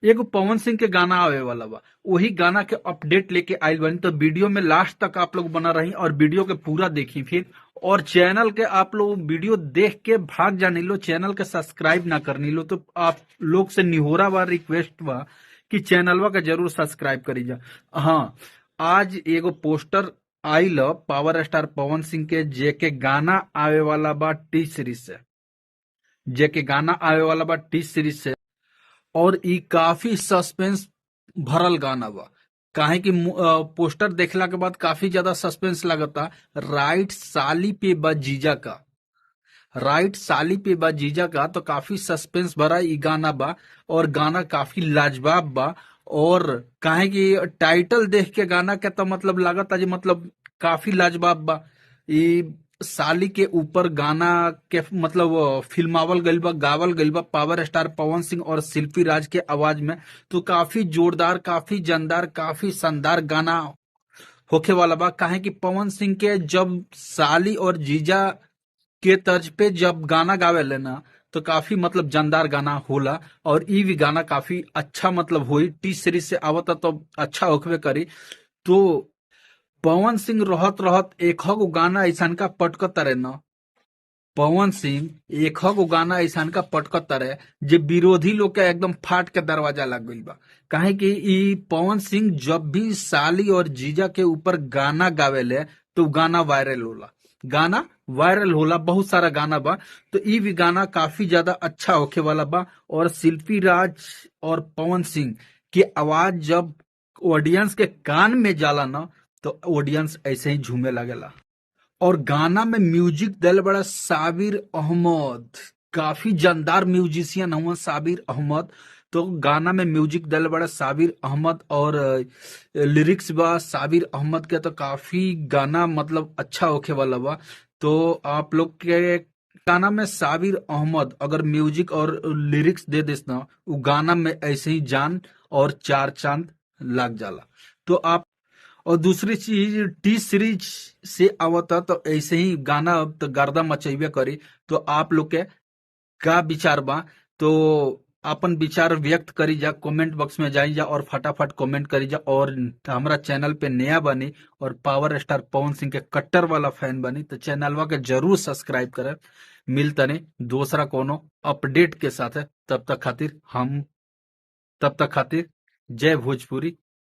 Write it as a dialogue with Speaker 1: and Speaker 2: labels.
Speaker 1: एगो पवन सिंह के गाना आवे वाला बा, वही गाना के अपडेट लेके आइल बानी। तो वीडियो में लास्ट तक आप लोग बना रही और वीडियो के पूरा देखी फिर, और चैनल के आप लोग वीडियो देख के भाग जानी लो, चैनल के सब्सक्राइब ना करनी लो, तो आप लोग से निहोरा बा, रिक्वेस्ट बा कि चैनलवा के जरूर सब्सक्राइब करी जा। हाँ, आज एगो पोस्टर आइल पावर स्टार पवन सिंह के, जे के गाना आवे वाला बा टी सीरीज से, जे के गाना आवे वाला बा टी सीरीज से, और ई काफी सस्पेंस भरल गाना बा। काहे कि पोस्टर देखला के बाद काफी ज्यादा सस्पेंस लगता। राइट साली पे बा जीजा का, राइट साली पे बा जीजा का, तो काफी सस्पेंस भरा ई गाना बा और गाना काफी लाजवाब बा। और काहे कि टाइटल देख के गाना के तो मतलब लागता जी मतलब काफी लाजवाब बा। ई साली के ऊपर गाना के मतलब फिल्मावल गइल बा, गावल गइल बा पावर स्टार पवन सिंह और शिल्पी राज के आवाज में। तो काफी जोरदार, काफी जानदार, काफी शानदार गाना होखे वाला बा। काहे कि पवन सिंह के जब साली और जीजा के तर्ज पे जब गाना गावे लेना तो काफी मतलब जानदार गाना होला, और ई भी गाना काफी अच्छा मतलब होई। टी सीरीज से आवता तो अच्छा होखबे करी। तो पवन सिंह रहत रहत एक गो गाना ऐसा का पटकत रहे न, पवन सिंह एक गो गाना ऐसा का पटकत रहे जे विरोधी लोग के एकदम फाट के दरवाजा लग गइल बा। काहे कि ई पवन सिंह जब भी साली और जीजा के ऊपर गाना गावेले तो गाना वायरल होला, गाना वायरल होला, बहुत सारा गाना बा। तो ई भी गाना काफी ज्यादा अच्छा होखे वाला बा। और शिल्पी राज और पवन सिंह की आवाज जब ऑडियंस के कान में जाला ना, तो ऑडियंस ऐसे ही झूमे लगेला। और गाना में म्यूजिक दिल बड़ा साबिर अहमद, काफी जानदार म्यूजिशियन हुआ साबिर अहमद। तो गाना में म्यूजिक दिल बड़ा साबिर अहमद और लिरिक्स बा साबिर अहमद के, तो काफी गाना मतलब अच्छा होखे वाला बा। तो आप लोग के गाना में साबिर अहमद अगर म्यूजिक और लिरिक्स दे देस ना, वो गाना में ऐसे ही जान और चार चांद लग जाला। तो आप और दूसरी चीज टी सीरीज से आवता तो ऐसे ही गाना अब तो गर्दा मचैबे करी। तो आप लोग के का विचार बा, तो अपन विचार व्यक्त करी जा, कमेंट बॉक्स में जाई जा और फटाफट कमेंट करी जा। और हमारा चैनल पे नया बनी और पावर स्टार पवन सिंह के कट्टर वाला फैन बनी तो चैनलवा के जरूर सब्सक्राइब करे। मिलतने दूसरा कोनो अपडेट के साथ है, तब तक खातिर जय भोजपुरी।